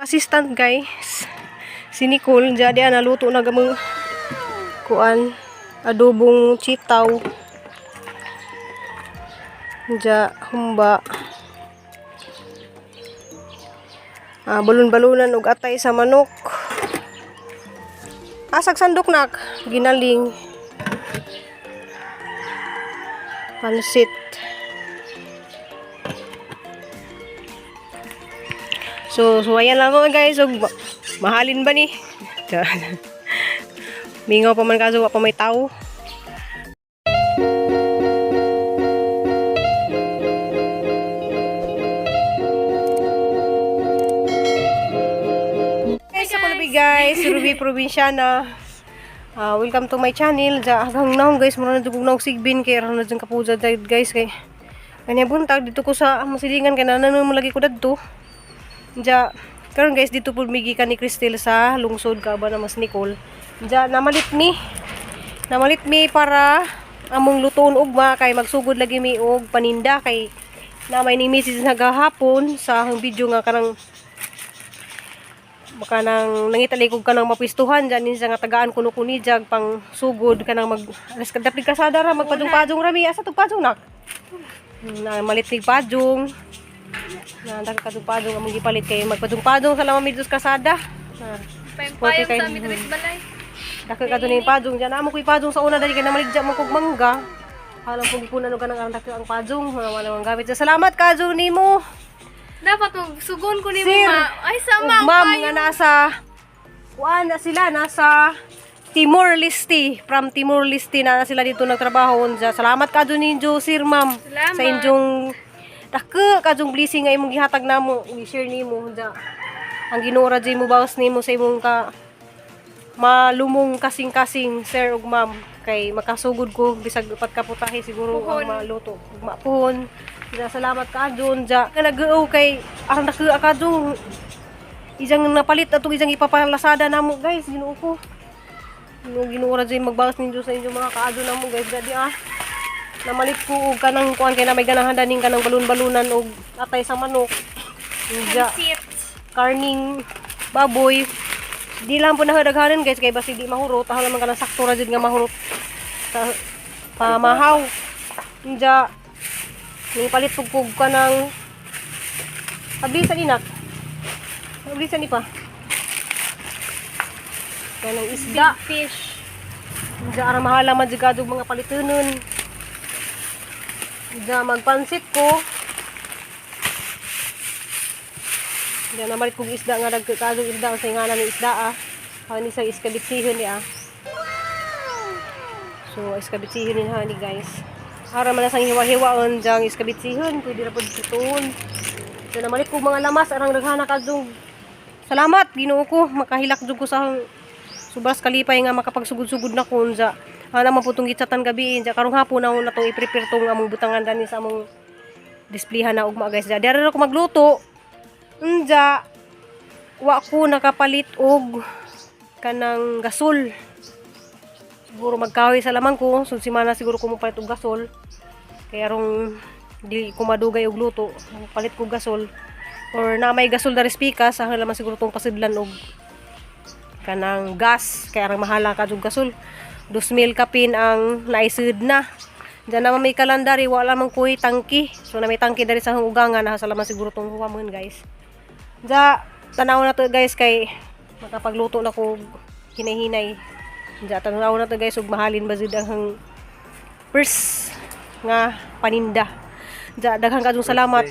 Assistant guys, si Nicole, diya diya naluto na gamang kuan adobong chitaw. Diya humba. Ah, balon-balunan og atay sa manok. Asag sandok nak, ginaling. Pansit. So ayan lang ko guys. So, mahalin ba ni? Mingaw pa man kaso, wa pa may tao. Guys, ako labi guys, Ruby Provinciana. Ah, welcome to my channel. Ja, hanggang naong guys, mura na jud kog naong sigbin kay ra na jud kapuja guys kay kanya buntag dito ko sa masilingan kay nanan mo lagi ko dadto. Ja, karon guys dito pud migi ka ni Cristel sa lungsod ka ba na mas Nicole. Ja, namalit mi. Namalit mi para among lutoon ugma kay magsugod lagi mi og paninda kay na may ni message nagahapon sa akong video nga kanang baka nang nangita likog ka ng mapistuhan dyan niya nga tagaan kuno kuni jag pang sugod ka nang mag alas kadapig kasada ra magpadung-padung ra mi asa tug padung nak na malit mig padung na kadung padung among gipalit kay magpadung-padung sa lamang midtos kasada na. Payong kay- sa amin diri sa balay. Dako ka dunay padung dyan amo koy padung sa una dali kay namaligya mo kog mangga alam pong gipunan og kanang aron dako ang padung wala wala ang gamit. Salamat kadyo nimo. Dapat magsugon ko nimo Sir, ma. Ay sama ug ang ma'am payo. nga nasa kuan na sila nasa Timor Leste, from Timor Leste na sila dito nagtrabaho unja. Salamat ka ninyo sir, ma'am, Salamat. sa inyong dako kadjong blessing nga imong gihatag namo, i-share nimo unja. Ang Ginoo ra jud mo bawas nimo sa imong ka malumong kasing-kasing sir ug ma'am kay makasugod ko bisag upat ka putahe siguro Puhon. ang maluto ug mapuhon. Ja, salamat ka dun ja nag-uo kay aron dako ka dun isang napalit atong isang ipapalasada namo guys. Ginoo ko, Ginoo, Ginoo ra jud magbawas ninyo sa inyong mga kaadto namo guys. Dadi ah namalit ko og kanang kuan kay na may ganahan daning kanang balon-balunan og atay sa manok ja Pansit. karning baboy. Di lang po nahadaghanan guys kay basi di mahurot aho naman kanang sakto ra jud nga mahurot sa pamahaw. Inja ning palit pug kog kanang ablisan ni nak, ablisan ni pa kanang isda. Fish. Inja ara mahala man jud kadog mga palitunon. Inja magpansit ko. Inja namalit kog isda nga nagkadog isda sa ngalan ng isda ah. Hani sa iskabitsihon ni ah. So iskabitsihon ni hani guys. Ara man na sang hiwa-hiwaon jang iskabitsihon, pwede ra pud prituhon. So namalit kog mga lamas arang daghana kadtong. Salamat Ginoo ko makahilak jud ko sa subas kalipay nga makapagsugod-sugod na ko unsa. Ana man po tong gitsatan gabi unsa karong hapon na na tong i-prepare tong among butangan dani sa among displayhan na ugma guys. Dara ra ko magluto. Unja wa ko nakapalit og kanang gasol. Siguro magkahoy sa lamang ko, so simana siguro ko mopalit og gasol. Kaya arong di ko madugay og luto, palit ko gasol. Or na may gasol dari spikas, sa laman siguro tong pasidlan og kanang gas kaya arang mahala ka jud gasol. 2,000 kapin ang naisud na. Diyan naman may kalandari, wala man ko'y tangki. So na may tangki dari sa ugangan, nasa laman siguro tong huwamon guys. Diya, tanaw na to guys kay makapagluto na ko hinay-hinay. Diya, tanaw na to guys ug mahalin ba jud ang first nga paninda. Diya, daghan ka salamat.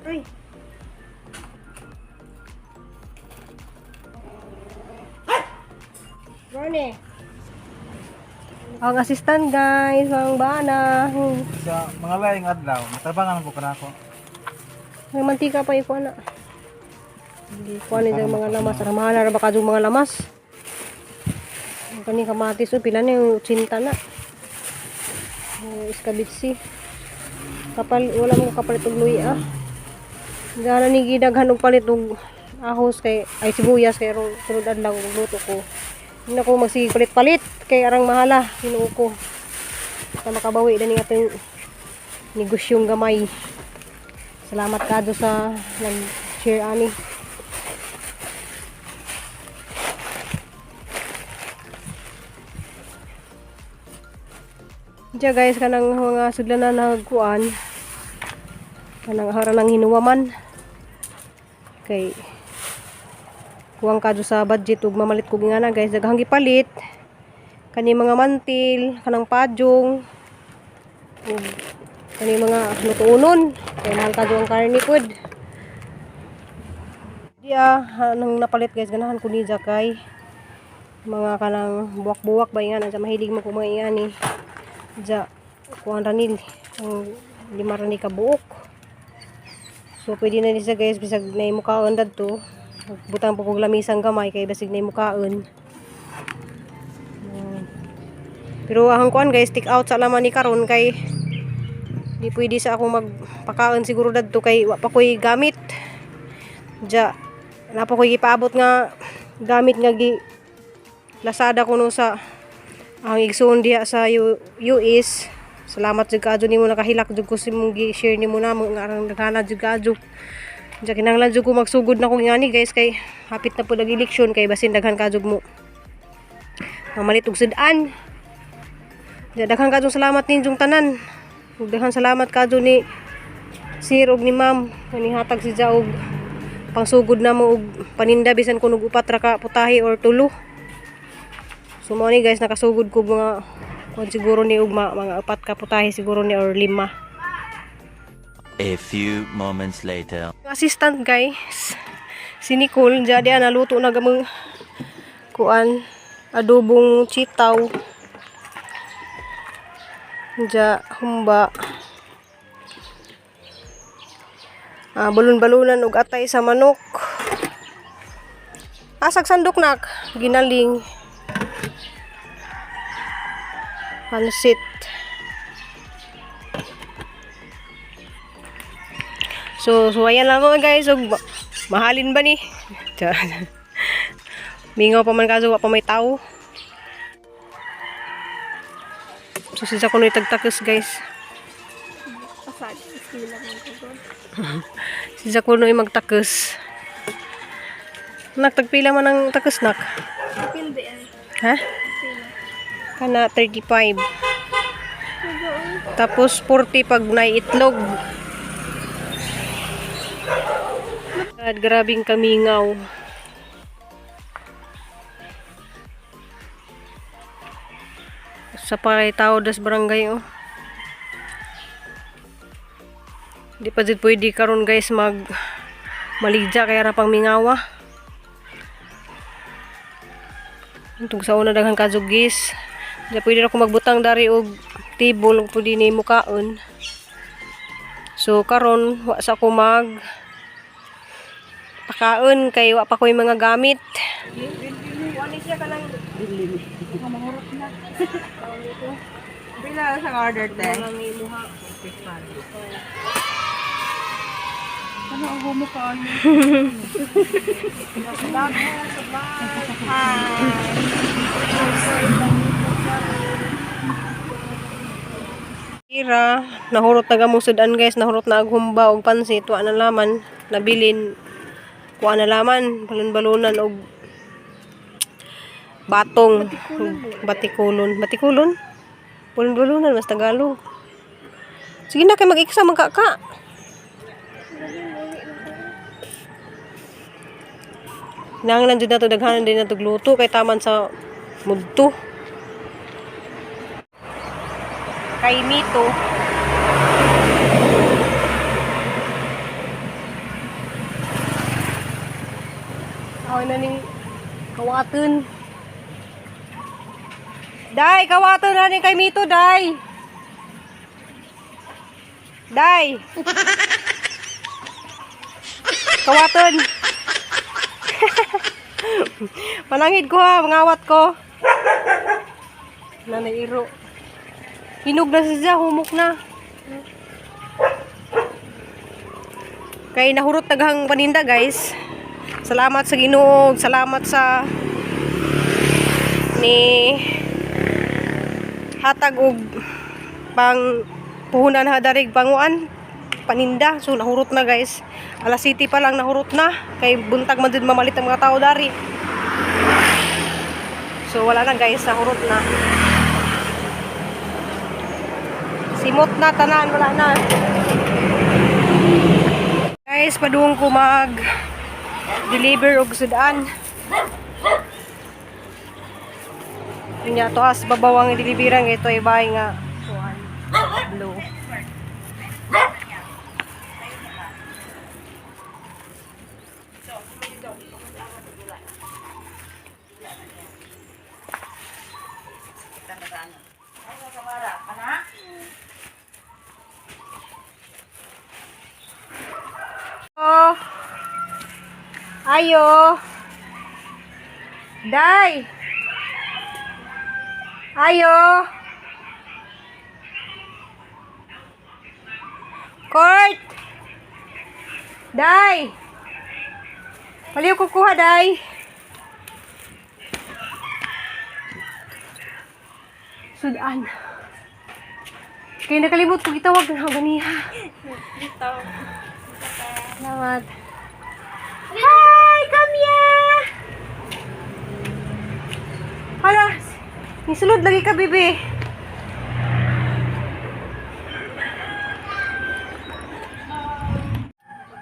Ay. Ronnie. Ang assistant guys, ang bana. Sa mga laing adlaw, matabangan ko kanako. May mantika pa ikuha na. Hindi kuha nila yung mga lamas. Ramahala ra ba kadung mga lamas? Ang kaning kamatis, oh, pila na yung 80 na. Iskabitsi. Kapal, wala mo kapalit og luya. Gana ni gidaghan og palit og ahos kay ay sibuyas kay arong sunod adlaw og luto ko. Hindi na ko magsige palit-palit kay arang mahala, Ginoo ko. Sa makabawi na ning atong negosyong gamay. Salamat kado sa nag-share ani. Diya guys, kanang mga sudlan na nagkuan. Kanang hara nang hinuwaman. Kay kuwang kadto sa budget ug mamalit kog nga na guys, daghang gipalit. Kani mga mantil, kanang padyong, ug kani mga lutuonon. Kay mahal kadto ang karne pod. Diya nang napalit guys, ganahan ko niya kay mga kanang buwak-buwak ba nga na mahilig mo kumain ani. Ja, kuan ra nil ang 5 ra ni ka buok. So pwede na ni siya guys bisag nay mukaon dadto. Butang po kog lamisang gamay kay basig nay mukaon. Pero ang kuan guys, take out sa laman ni karon kay di pwede sa ako magpakaon siguro dadto kay wa pa ko'y gamit. Ja, wala pa ko'y gipaabot nga gamit nga gi Lazada kuno sa ang igsoon diha sa US. Salamat jud kaadyo nimo, nakahilak jud ko sa imong gi-share nimo namo nga arang daghana jud kaadyo. Diya kinahanglan jud ko magsugod na ko ngani guys kay hapit na pud ang eleksyon kay basin daghan kaadyo mo mamalit og sud-an. Diya daghan kaadyo salamat ninyong tanan. Ug daghan salamat kaadyo ni sir og ni ma'am nga nihatag si og pangsugod na mo og paninda bisan kun og upat ra ka putahe or tulo. So mo ni guys, nakasugod ko mga kuan siguro ni og mga upat ka putahe siguro ni or 5. A few moments later. Assistant guys, si Nicole, diya diya naluto na gamang kuan adobong chitaw. Diya humba. Balon-balunan og atay sa manok. Asag sandok nak, ginaling. Pansit. So ayan lang ako guys. So, mahalin ba ni? Mingaw pa man kaso, wa pa may tao. So, sinsa ko na itagtakos guys. Pasag, iskila man ko god. Sinsa ko na magtakos. Nak, tagpila man ang takos nak. Pildi ay. Ha? Pila. Kana 35. Tapos 40 pag naiitlog. God, grabing kamingaw. Sa paray tao das barangay oh. Di pa jud pwede karon guys mag maligja kaya ra pang mingawa. Tug sa una daghan kajugis. Di pwede ra ko magbutang dari og table ug pwede ni mukaon. So karon wa sa ko mag pakaon kay wa pa ko'y mga gamit. Kuan siya kanang Pila sa order, te? Ano ang humukon? Ira, nahurot na gamong sudan guys, nahurot na ag humba og pansit, wa na laman, nabilin, kuha na laman, balon-balonan og batong, batikulon, batikulon, balon-balonan, mas Tagalog. Sige na kay mag-iksa magkaka. Nanglan jud nato daghanan din nato luto kay taman sa mudto. Kay Mito. Ako na ning kawaton. Day, kawaton na ning kay Mito, day. Day. Kawaton. Panangid ko ha, mangawat ko. Nanay iro. Hinog na siya, humok na. Kay nahurot taghang paninda, guys. Salamat sa Ginoo, salamat sa ni hatag og pang puhunan hadarig panguan paninda. So nahurot na, guys. Alas city pa lang nahurot na kay buntag man jud mamalit ang mga tao dari. So wala na, guys, nahurot na. Simot na tanan, wala na. Guys, padung ko mag deliver og sudan. Yun nga, to as babawang deliveran ito ay bahay nga kuan, blue. Oh. Ayo. Day. Ayo. Court. Day. Paliw kukuha, Day. Sudan. Kaya nakalimot ko gitawag na ganiha. Dito. Salamat. Hi, Kamya! Hala, nisulod lagi ka, bebe.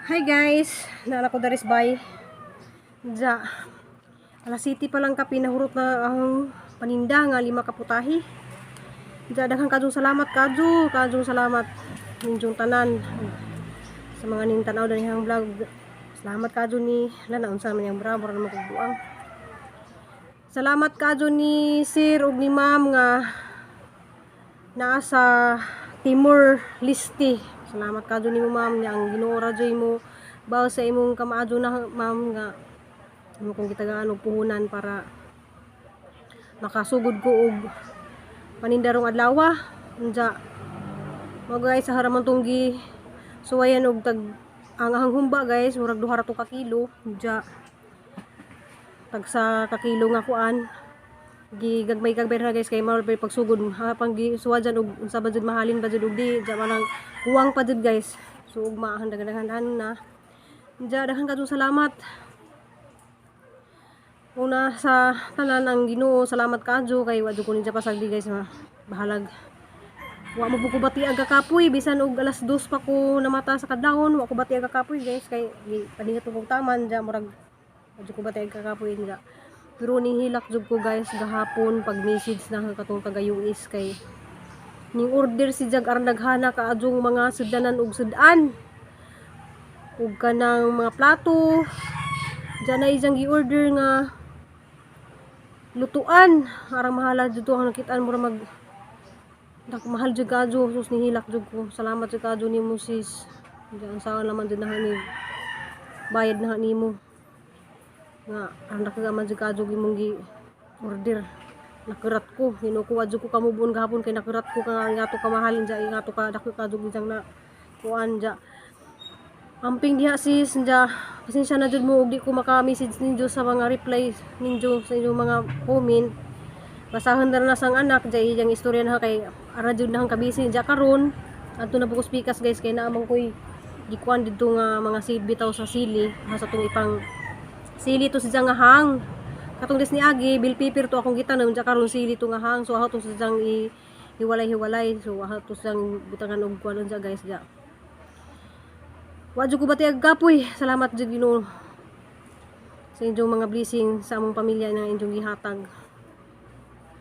Hi guys, naala ko daris bay. Ja. Alas city pa lang ka pinahurot na ang paninda nga lima ka putahi. Ja, daghang kajong salamat kadyo, kajong salamat ninyong tanan sa mga ning tanaw dani ang vlog. Salamat kadyo ni lana unsa man yang bra mura naman kog buang. Salamat kadyo ni sir ug ni ma'am nga naa sa Timor Leste. Salamat kadyo nimo, ma'am, niya ang Ginoo ra joy mo baw sa imong kamaadyo na, ma'am, nga imo kong gitagaan og puhunan para makasugod ko og panindarong adlaw. Unja mo guys, sa haraman tong gi suwayan og tag ang ahang humba, guys, murag duha ra to ka kilo. Unja tag sa ka kilo nga kuan gi gagmay-gagmay ra, guys, kay mao pa pagsugod ha pang gi suwa dyan og unsa ba jud mahalin ba jud og di dya man ang kuwang pa jud, guys. So ugma ang daghan na. Unja daghan kadtong salamat una sa tanan ang Ginoo. Salamat kadyo kay wa jud ko ninja pasagdi, guys, ma bahalag wa mo ko bati aga kapoy bisan og alas 2 pa ko namata sa kadlawon, wa ko bati aga kapoy, guys, kay paningat ko taman dya murag wa jud ko bati aga kapoy nga. Pero nihilak jud ko, guys, gahapon pag message na katong taga US kay ning order si Jag aron naghana ka adjong mga sudanan ug sudan ug kanang mga plato. Diyan na isang gi-order nga lutuan arang mahala jud to ang nakitaan mura mag dak mahal jud kadyo. Sus, nihilak jud ko. Salamat jud kadyo nimo, sis. Diyan sa naman jud na ni bayad na nimo nga ang nakagaman jud kadyo imong gi order. Nakurat ko, ginukuha jud ko kamubuon gahapon kay nakurat ko ka nga to kamahal dya nga to ka dako kadyo gisang na kuan dya. Amping diha, sis. Dya pasensya na jud mo og di ko maka-message ninyo sa mga reply ninyo sa inyong mga comment. Basahon na na sang anak dya iyang istorya na kay ara jud na ang kabisi dya karon. Adto na bukos pikas, guys, kay naamang koy gikuan didto nga mga seed bitaw sa sili ha, sa tong ipang sili to si nga hang katong des ni agi bill paper to akong gitanom dya karon sili to nga hang. So aho to sa i hiwalay-hiwalay. So aho to siyang butangan og kuan dya, guys. Dya wa jud ko bati kapoy. Salamat jud Ginoo sa inyong mga blessing sa among pamilya na inyong gihatag.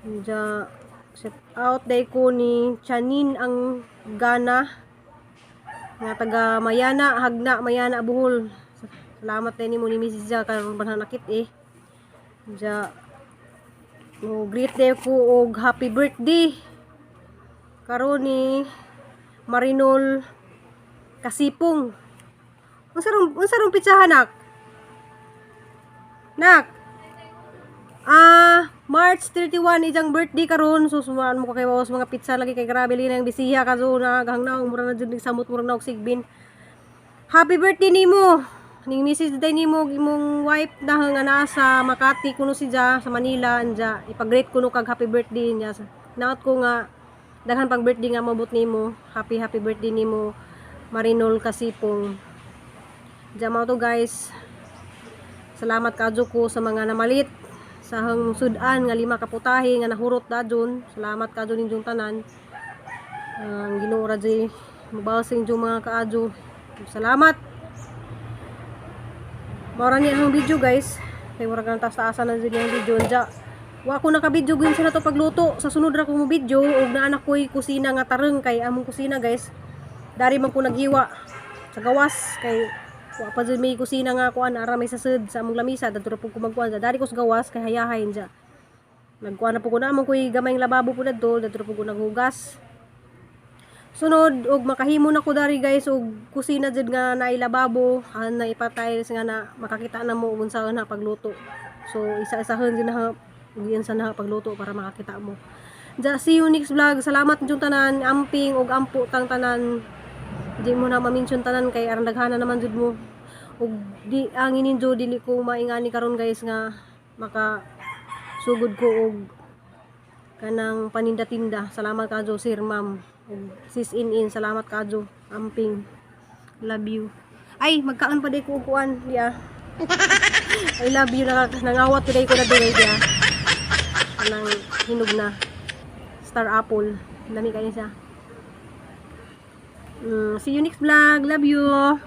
Dya shout out day ko ni Chanin ang Gana nga taga Mayana, Hagna, Mayana, Bohol. Salamat din nimo ni Mrs. Ja karon ba nakit eh. Ja mo greet day ko og happy birthday karon ni Marinol Kasipong. Unsa rong pitsahan, nak? Nak. Ah, March March 31 ijang birthday karon. So sumaan mo ka kay bawas mga pizza lagi kay grabe lagi nang bisiya kaso na gahangnaw mura na jud samot mura na og sigbin. Happy birthday nimo. Ning Mrs. Day nimo imong wife na nga naa sa Makati kuno siya sa Manila anja ipag-greet kuno kag happy birthday niya. Naot ko nga daghan pang birthday nga mabot nimo. Happy happy birthday nimo, Marinol Kasipong. Diyan mao to, guys. Salamat kadyo ko sa mga namalit sa hang sudan nga lima ka putahe nga nahurot dajon. Salamat kadyo ninyong tanan. Ang Ginoo ra jud mabawas sa inyong mga kaadyo. Salamat. Mao ra ni ang video, guys. Kay murag nang taas-taasan na jud ang video anja. Wa ko naka-video gyud sa nato pagluto. Sa sunod ra ko mo video og naa na ko'y kusina nga tareng kay among kusina, guys. Dari man ko naghiwa sa gawas kay wa pa jud may kusina nga kuan ara may sa sud sa among lamisa dadto ra pud ko magkuan. Dari ko sa gawas kay hayahay anja. Nagkuan na pud ko na among ko'y gamayng lababo pud dadto, dadto ra pud ko naghugas. Sunod og makahimo na ko dari, guys, og kusina jud nga naay lababo, an na ipa-tiles nga na makakita na mo kung unsaon na pagluto. So isa-isahon jud na ug sa na pagluto para makakita mo. Ja, see you next vlog. Salamat jud tanan, amping og ampo tang tanan. Di mo na ma-mention tanan kay aron daghana naman jud mo. Ug di ang ininjo dili ko maingani karon, guys, nga maka sugod ko og kanang paninda-tinda. Salamat kadyo, sir, ma'am. Ug sis in in, salamat kadyo. Amping. Love you. Ay, magkaan pa day ko og kuan, diya. I love you, nangawat today ko na dugay diya. Kanang hinog na. Star apple. Lami kayo siya. See you next vlog. Love you.